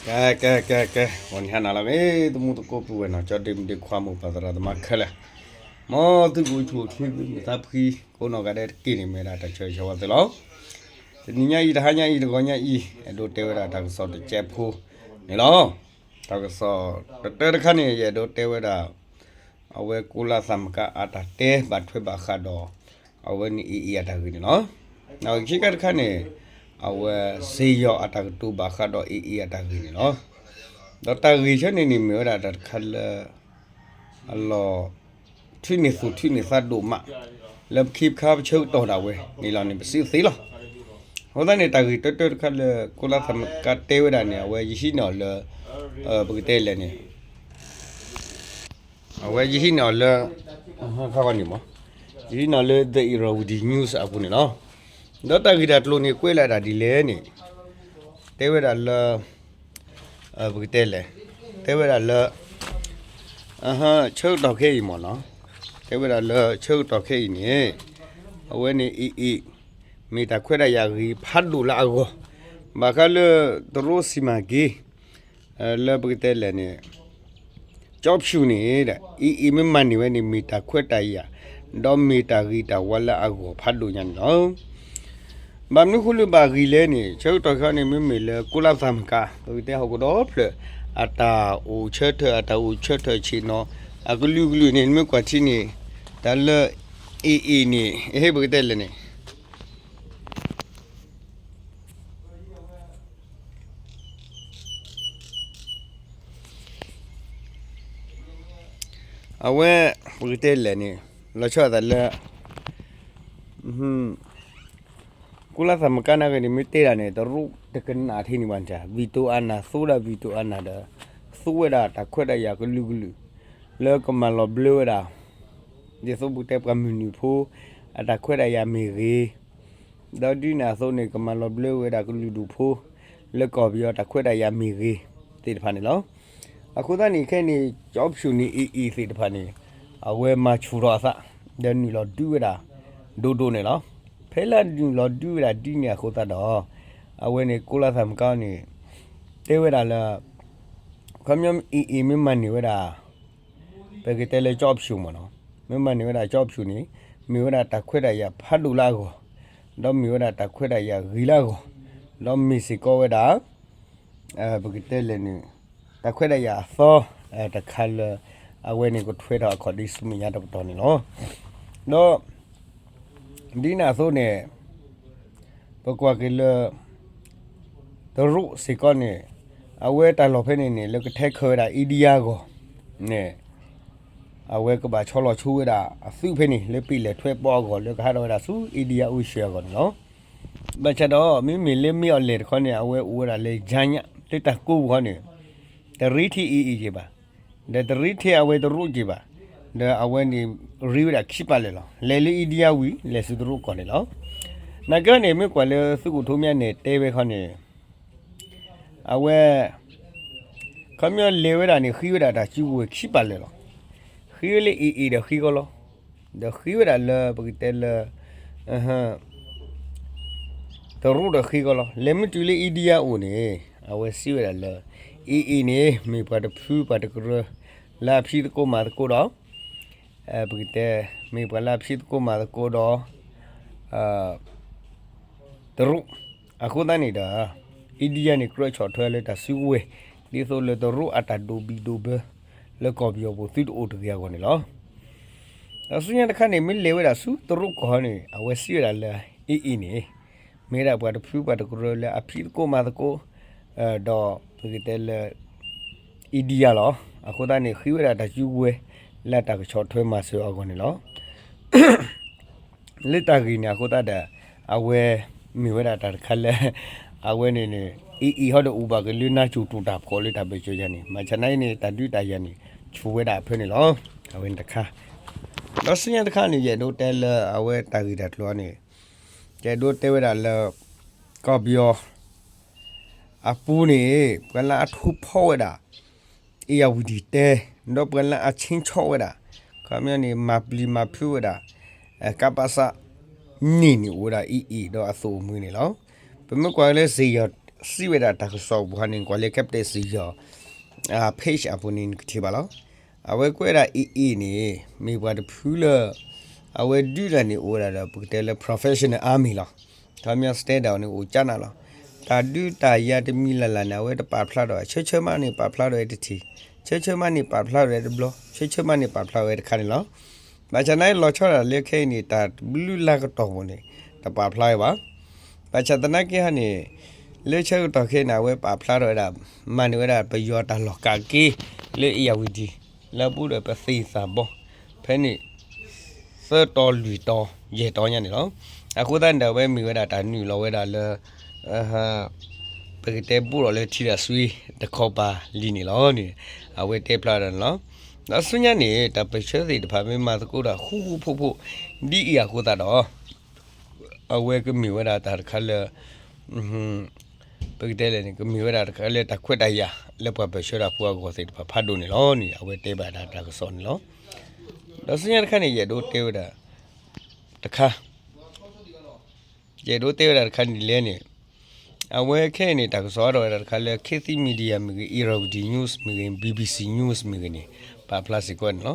ကဲ ကဲ ကဲ ကဲ ဂီၤနံၤဟါနၤလၢအဂ့ၤ သမူသကိးပုၢ်ဝဲၢ်နီၢ်ကၠီ ဒ့မုၣ်ဒ့ခွါ မိၢ်ပၢ်သရၣ်သမါခဲလၢာ်, မ်သုကအိၣ်ဆူၣ်အိၣ်ချ့ သုမုာ်သးဖှံ ကိးနီၢ်ဂၤဒဲးတက့ၢ်န့ၣ် မ့ၢ်ဝဲဒၣ်တၢ်ဆၢဂ့ၤဆၢဝါသုလီၤ. တနံၤညါအံၤ တဟါညါအံၤ တဂီၤညါအံၤ အဲၣ်ဒိးတဲဝဲဒၣ်တၢ်ကစီၣ်တစဲးဖိန့ၣ်လီၤ. တၢ်ကစီၣ်တတၢတခါန့ၣ် ယအဲၣ်ဒိးတဲဝဲဒၣ် အဝဲကိးလါသးမကါအတၢ်တဲဘၣ်ထွဲဘၣ်ဃးဒီး အဝဲန့ၣ် AA အတၢ်ဂ့ၢ်န့ၣ်လီၤ. ခံခါတခါန့ၣ် အဝဲစ့ယီၤအတၢ်ကတိၤဘၣ်ဃးဒီး AA အတၢ်ဂ့ၢ်န့ၣ်လီၤ. ဒီးတၢ်ဂ့ၢ်ဆၢန့ၣ်န့ၣ် မ့ၢ်ဝဲဒၣ်တၢ်တခါလၢ အလီၢ် ထုးန့ၢ်သူၣ်ထုးန့ၢ်သးဒိၣ်မး လၢပခံပခါပဆၢကတီၢ်ဒၣ်ဝဲန့ၣ်လီၤန့ၣ် ပစံးသ့လီၤ. အဃိသတးန့ၣ် တၢ်ဂ့ၢ်တၢတၢတခါလၢ ကိးလါသးမကါတဲဝဲဒၣ်န့ၣ် အဝဲယဟံးန့ၢ်အီၤလၢ ပကတဲလဲၣ်န့ၣ် အဝဲယဟံးန့ၢ်အီၤလၢ ခါဂီၤန့ၣ်မး ယဟံးန့ၢ်အီၤလၢ The Irrawaddy News အပူၤန့ၣ်လီၤ. ဒီးတၢ်ဂ့ၢ်တၢ်ကျိၤန့ၣ် ကွဲးလၢဒၣ်ဒ်လဲၣ်န့ၣ် တဲဝဲဒၣ်လၢ ပကတဲလဲၣ် တဲဝဲဒၣ်လၢ ဆၢကတီၢ်ခဲအံၤမ့ၢ်နီၤ တဲဝဲဒၣ်လၢဆၢကတီၢ်ခဲအံၤန့ၣ် အဝဲန့ၣ် AA မ့ၢ်တၢ်ခွဲးတၢ်ယာ်ဂ့ၤဖးဒိၣ်လၢအဂီၢ် ဘၣ်ဃးလၢတရူးစံၣ်မၤက့ၤ လၢပကတဲလဲၣ်န့ၣ် ကၠီဖၠူၣ်န့ၣ် AA မ့ၢ်မၤန့ၢ်ဝဲန့ၣ် မ့ၢ်တၢ်ခွဲးတၢ်ယာ် ဒီးမ့ၢ်တၢ်ဂ့ၤတၢ်ဝါလၢအဂီၢ်ဖးဒိၣ်ညါန့ၣ်လီၤ. ဘၣ်မနုၤဃိလၢဘၣ်ဂ့ၤလဲၣ်န့ၣ် ဆၢကတီၢ်ခဲအံၤန့ၣ် မ့မ့ၢ်လၢကိးလါသးမကါ ပကတဲဟီၣ်ခိၣ်ဒီဖျၢၣ် အတၢ်အိၣ်ဆၢထၢၣ် အတၢ်အိၣ်ဆၢထၢၣ်ဆ့ၣ်နီၤ အကလုာ်ကလုာ်န့ၣ် နမ့ၢ်ကွၢ်ထံန့ၣ် တၢ်လၢ AA န့ၣ် ဟ့ၣ်ပကတဲလဲၣ်န့ၣ် အဝဲ ပကတဲလဲၣ်န့ၣ် လီၤဆီဒၣ်တၢ်လၢ ကိးလါသးမကါနာ်က့န့ၣ် မ့ၢ်တဲဒၣ်န့ၣ် တရူးတကနၣ်ထဲန့ၣ်ဘၣ်န့ၣ် ဝံၤတိၢ်အနၢ်သိဒၣ် ဝံၤတိၢ်အနၢ်ဒီး သိဝဲဒၣ်တၢ်ခွဲးတၢ်ယာ်ကလုာ်ကလုာ် လၢကမၤလီၤဘျၢဝဲဒၣ် ဒ်သိးပကတဲပှၤမုၢ်နုာ်ဖိ အတၢ်ခွဲးတၢ်ယာ်မ့ၢ်ဂ့ၤ ဒီးဒ်န့ၣ်အသိးန့ၣ် ကမၤလီၤဘျၢဝဲဒၣ်ကလုာ်ဒူၣ်ဖိ လၢကီၢ်ပယီၤတၢ်ခွဲးတၢ်ယာ်မ့ၢ်ဂ့ၤ သ့ၣ်တဖၣ်န့ၣ်လီၤ. အဃိသတးန့ၣ် ခဲအံၤန့ၣ် ကၠီဖၠူၣ်န့ၣ် AA သ့ၣ်တဖၣ်န့ၣ် အဝဲမၤဆူၣ်ထီၣ်အသး ဒီးနုာ်လီၤဒုးဝဲဒၣ် ဒိၣ်ဒိၣ်န့ၣ်လီၤ. ဖဲလၢနုာ်လီၤဒုးဝဲဒၣ်ဒ်န့ၣ်အဃိသတးဒီး အဝဲန့ၣ်ကိးလါသးမကါန့ၣ် တဲဝဲဒၣ်လၢ ခီပညီ AA မ့ၢ်မၤန့ၢ်ဝဲဒၣ် ပကတဲလၢကၠီဖၠူၣ်မ့ၢ်နီၤ မ့ၢ်မၤန့ၢ်ဝဲဒၣ်ကၠီဖၠူၣ်န့ၣ် မ့ၢ်ဝဲဒၣ်တၢ်ခွဲးတၢ်ယာ်ဖးဒိၣ်လၢအဂီၢ် ဒီးမ့ၢ်ဝဲဒၣ်တၢ်ခွဲးတၢ်ယာ်ဂ့ၤလၢအဂီၢ် ဒီးမ့ၢ်စ့ၢ်ကီးဝဲဒၣ် ပကတဲလဲၣ်န့ၣ် တၢ်ခွဲးတၢ်ယာ်အသီ တခါလၢ အဝဲန့ၣ်ကထွဲထီၣ်အခီၣ်ဒ့ဆူမဲာ်ညါတပတီၢ်န့ၣ်လီၤ. ဒီး ဒ်န့ၣ်အသိးန့ၣ် ပကွၢ်က့ၤလၢ တရူးစ့ၢ်ကီးန့ၣ် အဝဲတၢ်လီၢ်ဖဲန့ၣ်န့ၣ် လၢကထဲခၢးဝဲဒၣ် India အဂီၢ်န့ၣ် အဝဲကဘၣ်ဆီလီၤဆိဝဲဒၣ်အသုးဖဲန့ၣ် လၢပ့ၤလဲၣ်ထွဲပီအဂီၢ် လၢကဟးထီၣ်ဝဲဒၣ်ဆူ India Ocean အဂီၢ်န့ၣ်လီၤ. ဘၣ်ဆၣ်ဒီး မ့မ့ၢ်လၢမ့ၢ်အီၤလဲၣ်တခီန့ၣ် အဝဲအိၣ်ဝဲဒၣ်လၢ ယါညၣ် လၢတၢ်ကိးပူၤဃီန့ၣ် တရ့ထဲ AA က့ၤဘၣ်, ဒီးတရ့ထဲအဝဲတရူးက့ၤဘၣ်, ဒီးအဝဲန့ၣ် ရ့ဝဲဒၣ်ခံပာ်လၢာ်လီၤ. လဲၤလၢ India ဝံၤ လဲၤဆူတရူးကီၢ်န့ၣ်လီၤ. နာ်က့န့ၣ် မ့ၢ်ကွၢ်လၢသုးခိၣ်ထူမၠါန့ၣ် တဲဝဲခီန့ၣ် အဝဲ ခီပညီလဲၤဝဲဒၣ်န့ၣ် ဃ့ဝဲဒၣ်တၢ်စုကဝဲၤခံပာ်လၢာ်လီၤ. ဃ့ဝဲလၢ AA ဒီးဃ့ကီလီၤ. ဒီးဃ့ဝဲဒၣ်လၢပကတဲလၢ တရူးဒီးဃ့ကီလီၤ. လဲၤမ့ၢ်တုၤလၢ India အိၣ်န့ၣ် အဝဲစံးဝဲဒၣ်လၢ AA န့ၣ် မ့ၢ်ပှၤတဖုပှၤတကရၢ လၢအဖံးသကိးမၤသကိးဒီး ပကတဲ မ့ၢ်ပှၤလၢအဖံးသကိးမၤသကိးဒီး တရူး, အဃိသတးန့ၣ်ဒီး India န့ၣ် ကြၢးဆီၣ်ထွဲလၢတၢ်စုကဝဲၤ ဒ်သိးလၢတရူးအတၢ်ဒိၣ်ဘံၣ်ဒိၣ်ဘၢ လၢကီၢ်ပယီၤပူၤသုတအိၣ်တဂ့ၤအဂီၢ်န့ၣ်လီၤ. ဒီးဆူညါတခါန့ၣ် မ့ၢ်လဲၤဝဲဒၣ်ဆူတရူးကီၢ်န့ၣ် အဝဲစံးဝဲဒၣ်လၢ AA န့ၣ် မ့ၢ်ဒၣ်ပှၤတဖုပှၤတကရၢလၢအဖံးသကိးမၤသကိး ဒီးပကတဲလၢ India လီၤ. အဃိသတးန့ၣ် ဃ့ဝဲဒၣ်တၢ်စုကဝဲၤ လၢတၢ်ကဆီၣ်ထွဲမၤစၢၤအဂီၢ်န့ၣ်လီၤ. လၢတၢ်ဂ့ၢ်န့ၣ်အဃိသတးဒီး အဝဲမ့ၢ်ဝဲဒၣ်တၢ်တခါလၢ အဝဲန့ၣ်န့ၣ် AA ဟီဒီးအိၣ်ဘၣ်က့ၤလၢနါစိၤတူာ်တၢ်ဖှီၣ်လၢတၢ်ဘၢၣ်စၢၤယၤန့ၣ် မၤဆါနါအံၤန့ၣ် တၢ်ဒုးတၢ်ယၤန့ၣ် ဆူၣ်ဝဲဒၣ်အဖၢန့ၣ်လီၤ. အဝဲန့ၣ်တခါ ဒီးဆူညါတခါန့ၣ် ယအဲၣ်ဒိးတဲလၢအဝဲတၢ်ဂ့ၢ်တၢ်ကျိၤန့ၣ် ယအဲၣ်ဒိးတဲဝဲဒၣ်လၢ ကီၢ်ပယီၤ အပူၤန့ၣ် ပှၤလၢအထူဖီဝဲဒၣ် အ့ၣ်ယၣ်ဝံၤဒံၣ်တဲ ဒီးပှၤလၢအဆ့ဆီၣ်ဝဲဒၣ် ခီပညီန့ၣ် မၤပျံၤမၤဖုးဝဲဒၣ် ကပစ န့ၣ်န့ၣ်အိၣ်ဝဲဒၣ် AA ဒီးအသုးမုၢ်န့ၣ်လီၤ. ပမ့ၢ်ကွၢ်လၢစ့ယီၤ စံးဝဲဒၣ်တၢ်ကစီၣ်ပူၤဟီန့ၣ် ကွၢ်လၢ Captain စံယီၤ page အပူၤန့ၣ် နကထံၣ်ဘၣ်လီၤ. အဝဲကွဲးဒၣ် AA န့ၣ် မ့ၢ်ပှၤတဖုလၢ အဝဲဒုးတၢ်န့ၣ်အိၣ်ဝဲဒၣ်ဒီး ပကတဲလၢ professional army လီၤ. ခီပညီ standard န့ၣ်အိၣ်ကၠၢနၤလီၤ. တၢ်ဒုးတၢ်ယၤတမံၤလၢ်လၢ်န့ၣ် အဝဲတပာ်ဖျါထီၣ်ဝဲ ဆၢဆၢမးန့ၣ် ပာ်ဖျါထီၣ်ဝဲတထံၣ်, ဆၢဆၢမးန့ၣ် ပာ်ဖျါထီၣ်ဝဲတဘျီ, ဆၢဆၢမးန့ၣ် ပာ်ဖျါဝဲတခါန့ၣ်လီၤ. ဘၣ်ဆၣ်သနာ်က့ လီၤဆီဒၣ်တၢ်လၢခဲအံၤန့ၣ် တၢ်တဘျုးလၢ်ကတီၢ်ပူၤန့ၣ် တပာ်ဖျါဝဲဘၣ်. ဘၣ်ဆၣ်သနာ်က့ဟီန့ၣ် လၢဆၢကတီၢ်ခဲအံၤန့ၣ် အဝဲပာ်ဖျါထီၣ်ဝဲဒၣ် မၤန့ၢ်ဝဲဒၣ်ပယီၤတၢ်လီၢ်ကးက့ၤ လၢအ့ၣ်ယၣ်ဝတံၤ လၢအပူၤဒီးပသ့ၣ်သးဘီ ဖဲန့ၣ် သၢတီၤလွံၢ်တီၤ ယဲၢ်တီၤညါန့ၣ်လီၤ. အဃိသတးန့ၣ်ဒီး အဝဲမ့ၢ်ဝဲဒၣ်တၢ်နုာ်လီၤဝဲဒၣ်လၢ ပကတဲဘိးထီၣ်လၢထံတၢ်ဆွံတခီပၤလံန့ၣ်လီၤန့ၣ် အဝဲတဲဖျါဒၣ်န့ၣ်လီၤ. ဒီးဆူညါန့ၣ် တၢ်ပၢၢ်ဆၢသ့ၣ်တဖၣ်မ့ၢ်မၤသကိးတၢ်ဃူဃူဖိးဖိး ဒ်အံၤအဃိသတးဒီး အဝဲကမ့ၢ်ဝဲဒၣ်တၢ်တခါလၢ ပကတဲလဲၣ်န့ၣ် ကမ့ၢ်ဝဲဒၣ်တခါလၢတၢ်ခွဲးတၢ်ယာ် လၢပှၤပၢၢ်ဆၢတၢ်ဖိအဂီၢ်သ့ၣ်တဖၣ်ဖးဒိၣ်န့ၣ်လီၤန့ၣ် အဝဲတဲဘၣ်ဒၣ်တၢ်ကစီၣ်န့ၣ်လီၤ. ဒီးဆူညါတခါန့ၣ် ယအဲၣ်ဒိးတဲဝဲဒၣ်တခါ ယအဲၣ်ဒိးတဲဝဲဒၣ်တခါန့ၣ်လဲၣ်န့ၣ် အဝဲခဲအံၤန့ၣ် တၢ်ကစီၣ်အါထီၣ်ဝဲဒၣ်တခါလၢ Khit Thit Media မ့ၢ်ဂ့ၤ, Irrawaddy News မ့ၢ်ဂ့ၤ, B B C News မ့ၢ်ဂ့ၤန့ၣ် ပာ်ဖျါစ့ၢ်ကီးန့ၣ်လီၤ.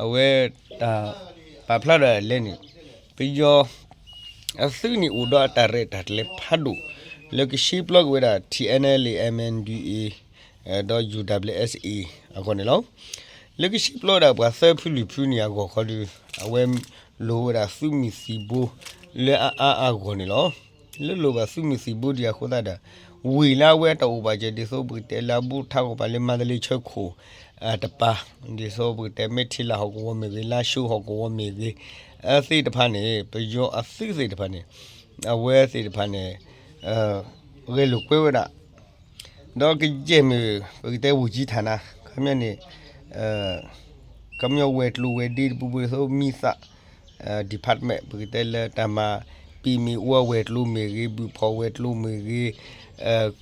အဝဲတၢ်ပာ်ဖျါဒၣ်လဲၣ်န့ၣ် ပယီၤအသုးန့ၣ်အိၣ်ဒီးအတၢ်ရဲၣ်တၢ်ကျဲၤဖးဒိၣ် လၢကရှဲပျီက့ၤဝဲဒၣ် T N L A, M N D A ဒီး U W S A အဂီၢ်န့ၣ်လီၤ. လၢကရှဲပျီဝဲဒၣ်ပှၤသၢဖုလွံၢ်ဖုန့ၣ်အဂီၢ်ခီဒီး အဝဲလိၣ်ဝဲဒၣ်သုးမုၢ်သံၣ်ဘိလၢအအါအါဂီၢ်ဂီၢ်န့ၣ်လီၤ. လၢလိၣ်ဘၣ်သုးမုၢ်သံၣ်ဘိဒံးအဃိသတးဒီး ဝ့ၢ်လၢအဝဲတၢ်အိၣ်ဘၣ်စၢၤဒ်သိးပကတဲလၢအဘူးထးကီၢ်ပၤလၢမါတလ့ဆၢခိၣ် တပၤ ဒ်သိးပကတဲမဲထံလၢဟီၣ်ကဝီၤမ့ၢ်ဂ့ၤ လါၡိဟီၣ်ကဝီၤမ့ၢ်ဂ့ၤ သ့ၣ်တဖၣ်န့ၣ် ပယီၤအသုးသ့ၣ်တဖၣ်န့ၣ် အဝဲသ့ၣ်တဖၣ်န့ၣ် ဂဲၤလိာ်ကွဲဝဲဒၣ် ဒီးကယဲၢ်မ့ၢ် ပကတဲဝူၤကံထၣ်နါ ခီပညီန့ၣ် ခီပညီဝဲၤကျိၤဝဲၤဒ့တပူၤပူၤဒ်သိးမံသး department ပကတဲလၢတၢ်မၤ ပံၤမ့ၢ်အူဝဲၤကျိၤမ့ၢ်ဂ့ၤ ဘုၣ်ဖီၣ်ဝဲၤကျိၤမ့ၢ်ဂ့ၤ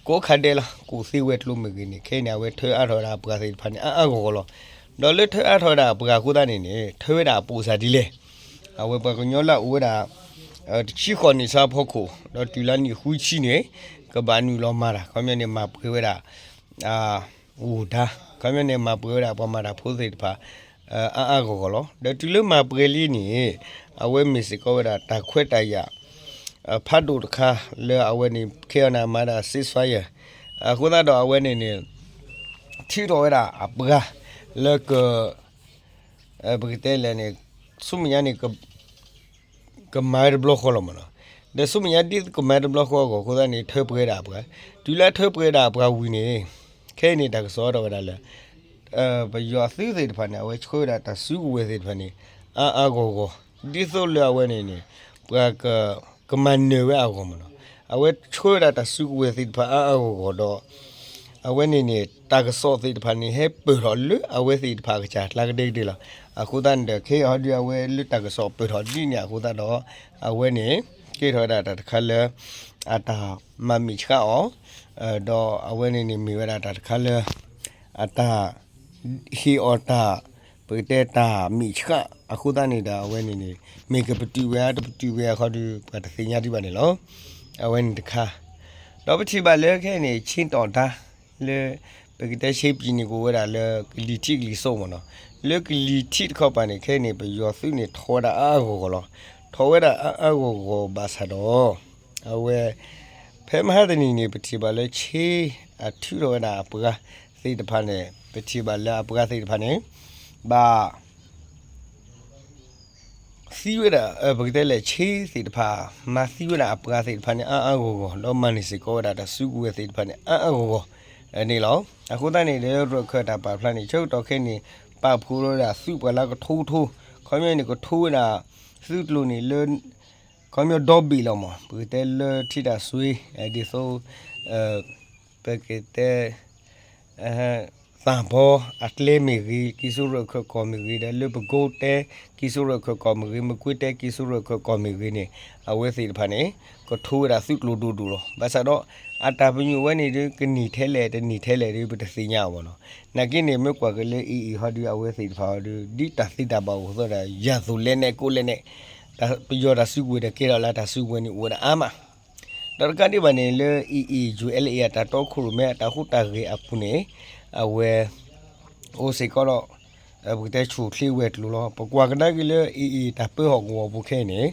ကိးခါဒဲးလီၤ ကိးသ့ဝဲၤကျိၤမ့ၢ်ဂ့ၤန့ၣ် ခဲအံၤန့ၣ် အဝဲထၢအါထီၣ်ဝဲဒၣ်အပှၤသ့ၣ်တဖၣ်န့ၣ် အါအါဂီၢ်ဂီၢ်လီၤ. ဒီးလၢထၢအါထီၣ်ဝဲဒၣ်အပှၤအဃိသတးန့ၣ်န့ၣ် ထၢဝဲဒၣ်အပိာ်စၢ်ဒ်လဲၣ် အဝဲပှၤကညီလၢအအိၣ်ဝဲဒၣ် တဆံဃိးနံၣ်ဆါဖီခိၣ် ဒီးတုၤလၢနံၣ်ဃုဆံန့ၣ် ကဘၣ်နုာ်လီၤမၤတၢ် ခီပညီန့ၣ် မၤပှဲၤဝဲဒၣ် ဂိၢ်ဒါ ခီပညီန့ၣ် မၤပှဲၤဝဲဒၣ်ပှၤမၤတၢ်ဖိသ့ၣ်တဖၣ် အါအါဂီၢ်ဂီၢ်လီၤ. ဒီးတုၤလၢမၤပှဲၤလံန့ၣ် အဝဲမ့ၢ်စ့ၢ်ကီးဝဲဒၣ်တၢ်ခွဲးတၢ်ယာ် ဖးဒိၣ်တခါ လၢအဝဲန့ၣ် ခဲအံၤန့ၣ် မၤဒၣ် ceasefire အဃိသတးဒီးအဝဲန့ၣ်န့ၣ် ထုးထီၣ်ဝဲဒၣ်အပှၤ လၢက ပကတဲလဲၣ်န့ၣ် ဆူမဲာ်ညါန့ၣ် ကမၤဝဲတဘျီဃီလီၤမ့ၢ်နီၤ. ဒီးဆူမဲာ်ညါဒ်ကမၤတဘျီဃီအဂီၢ်အဃိသတးန့ၣ် ထၢပှဲၤဒၣ်အပှၤ, တုၤလၢထၢပှဲၤဒၣ်အပှၤဝံၤန့ၣ် ခဲအံၤန့ၣ် တၢ်ကစီၣ်အါထီၣ်ဝဲဒၣ်လၢ ပယီၤအသုးသ့ၣ်တဖၣ်န့ၣ် အဝဲဆှၢဝဲဒၣ်တၢ်စုကဝဲၤသ့ၣ်တဖၣ်န့ၣ် အါအါဂီၢ်ဂီၢ် ဒ်သိးလၢအဝဲန့ၣ်န့ၣ် ပှၤက ကမၤနၢၤဝဲအဂီၢ်မ့ၢ်နီၤ. အဝဲဆှၢဝဲဒၣ်တၢ်စုကဝဲၤသ့ၣ်တဖၣ်အါအါဂီၢ်ဂီၢ်ဒီး အဝဲန့ၣ်န့ၣ် တၢ်ကစီၣ်သ့ၣ်တဖၣ်န့ၣ် ဟဲပၢၢ်ထီၣ်လၢအဝဲသ့ၣ်တဖၣ်အကစၢ်ကျါကဒဲကဒဲလီၤ. အဃိသတးန့ၣ်ဒီး ခဲအံၤဟီဒုးအဝဲလၢတၢ်ကစီၣ်ပၢၢ်ထီၣ်ဒ်န့ၣ်အဃိသတးဒီး အဝဲန့ၣ် ကဲထီၣ်ဝဲဒၣ်တၢ်တခါလၢ အတၢ်မၤမ့ၢ်ဆှးအီၤ ဒီးအဝဲန့ၣ်န့ၣ်မ့ၢ်ဝဲဒၣ်တၢ်တခါလၢ အတၢ် ဟ့ၣ်အီၤတၢ် ပကတဲတၢ်မ့ၢ်ဆှး အဃိသတးန့ၣ်ဒီး အဝဲန့ၣ်န့ၣ် မ့ၢ်ကပတုာ်ဝဲဧါ တပတုာ်ဝဲအခီဒုး ပှၤတသ့ၣ်ညါဒံးဘၣ်န့ၣ်လီၤ. အဝဲန့ၣ်တခါ ဒီးပထံၣ်ဘၣ်လၢခဲအံၤန့ၣ် ဆ့တီၣ်တၢ် လၢ ပကတဲဆ့ပံၤန့ၣ် ကအိၣ်ဝဲဒၣ်လၢကလံၤထံးကလံၤစိးမ့ၢ်နီၤ. လၢကလံၤထံးတခီပၤန့ၣ် ခဲအံၤန့ၣ် ပယီၤသုးန့ၣ် ထီၣ်ဝဲဒၣ်အါအါဂီၢ်ဂီၢ်လီၤ. ထီၣ်ဝဲဒၣ်အါအါဂီၢ်ဂီၢ်ဘၣ်ဆၣ်ဒီး အဝဲ ဖဲမဟါတနံၤန့ၣ် ပထံၣ်ဘၣ်လၢဆ့ အထုးထီၣ်ဝဲဒၣ်အပှၤသ့ၣ်တဖၣ်န့ၣ် ပထံၣ်ဘၣ်လၢအပှၤသ့ၣ်တဖၣ်န့ၣ် ဘၣ် သံဝဲဒၣ် ပကတဲလဲၣ် ဆ့သ့ၣ်တဖၣ် မၤသံဝဲဒၣ်အပှၤသ့ၣ်တဖၣ်န့ၣ် အါအါဂီၢ်ဂီၢ် ဒီးမၤန့ၢ်စ့ၢ်ကီးဝဲဒၣ်တၢ်စုကဝဲၤသ့ၣ်တဖၣ်န့ၣ် အါအါဂီၢ်ဂီၢ်န့ၣ်လီၤ. အဃိသတးန့ၣ် လၢရၢၢ်ခၢၣ်တၢ်ပာ်ဖျါန့ၣ် ဆၢကတီၢ်ခဲအံၤန့ၣ် ပာ်ဖှိၣ်ဝဲဒၣ်သုးပှၤလၢကထိကထိ ခီပညီန့ၣ် ကထိဝဲဒၣ် သုးကျိၤန့ၣ်လၢ ခီပညီဒီဘ့ၣ်လီၤမး ပကတဲလၢထံတၢ်ဆွံ ဒ်သိး ပကတဲ သၣ်ဘီအကျဲမ့ၢ်ဂ့ၤ ကံၢ်စိရၢၢ်ခၢၣ်ကီၢ်မ့ၢ်ဂ့ၤ ဒီးလၢပကိးတဲ ကံၢ်စိရၢၢ်ခၢၣ်ကီၢ်မ့ၢ်ဂ့ၤ မကွ့တဲ ကံၢ်စိရၢၢ်ခၢၣ်ကီၢ်မ့ၢ်ဂ့ၤန့ၣ် အဝဲသ့ၣ်တဖၣ်န့ၣ် ကထိဝဲဒၣ်သုးကျိၤဒိၣ်ဒိၣ်လီၤ. ဘၣ်ဆၣ်ဒီး အတၢ်ပညိၣ်ဝဲန့ၣ်ဒီး ကန့ၢ်ထဲလဲၣ် တန့ၢ်ထဲလဲၣ်ဒီး ပတသ့ၣ်ညါအီၤဘၣ်နီၤ. နာ်က့န့ၣ် မ့ၢ်ကွၢ်က့ၤလၢအံၤအံၤဟီဒီး အဝဲသ့ၣ်တဖၣ်ဟီဒီး ဒ်တၢ်သ့တၢ်ဘၣ်အိၣ်အသိးဒီး ယၤသိးလဲၣ်နဲၣ်ကိးလဲၣ်နဲၣ် ပယီၤတၢ်စုကဝဲၤဒီးကဲထီၣ်လၢတၢ်စုကဝဲၤန့ၣ်အိၣ်ဝဲဒၣ်အါမး ဒီးတကးဒံးဘၣ်န့ၣ် လၢ AA ULA အတၢ်တီခိၣ်ရိၣ်မဲအတၢ်ဟူးတၢ်ဂဲၤအပူၤန့ၣ် အဝဲ အိၣ်စ့ၢ်ကီးဒီး ပကတဲဆူၣ်ချ့ဝဲၤကျိၤလီၤ. ပကွၢ်ကဒါက့ၤလၢ AA တၢ်ပၢဟီၣ်ကဝီၤပူၤခဲအံၤန့ၣ်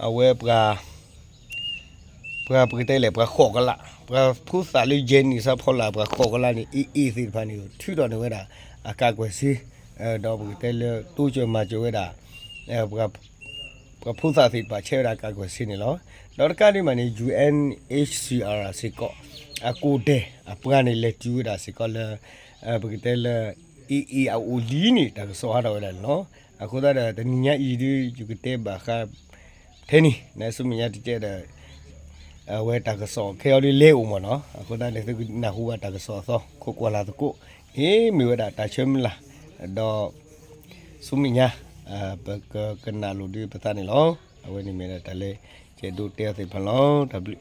အဝဲ ပှၤပကတဲလဲၣ် ပှၤဃိးကလး ပှၤဖိသၣ်လၢယဲၢ်နံၣ်စးဖီလာ် ပှၤဃိးကလးန့ၣ် AA သ့ၣ်တဖၣ်န့ၣ် ထုးထီၣ်န့ၢ်ဝဲဒၣ် အကးကွဲၢ်စ့ ဒီးပကတဲလၢ တိစၢၤမၤစၢၤဝဲဒၣ် ပှၤဖိသၣ်သ့ၣ်တဖၣ်ဆဲးဝဲဒၣ်ကးကွဲၢ်စ့န့ၣ်လီၤ. ဒီးတကးဒံးဘၣ်န့ၣ် UNHCR စ့ၢ်ကီး အကိးဒဲးအပှၤန့ၣ် လဲၤတုၤဝဲဒၣ်စ့ၢ်ကီးလၢ ပကတဲလၢ AA အအိၣ်လံန့ၣ် တၢ်ကစီၣ်ဟးထီၣ်ဝဲဒၣ်န့ၣ်လီၤ. အဃိသတးဒီး တနံၤညါအံၤဒုး ယကတဲဘၣ်ဃး ထဲန့ၣ် နဆူမဲာ်ညါတကဲဒီး အဝဲတၢ်ကစီၣ်ခဲအံၤဒုးလဲၤအိၣ်မးနီၤ. အဃိသတးန့ၣ် သုကနၢ်ဟူဘၣ်တၢ်ကစီၣ်အသီ ခိးကွၢ်လၢ်သကိး အ့ မ့ၢ်ဝဲဒၣ်တၢ်ဆၢမုၢ်လၢ် ဒီး ဆူမဲာ်ညါ ပကကနၣ်လိာ်ဒုးပသးန့ၣ်လီၤ. အဝဲန့ၣ်မ့ၢ်ဒၣ်တၢ်လၢ ကဲဒိးတဲအီၤသ့ၣ်တဖၣ်လီၤ. တၢ်ဘျုး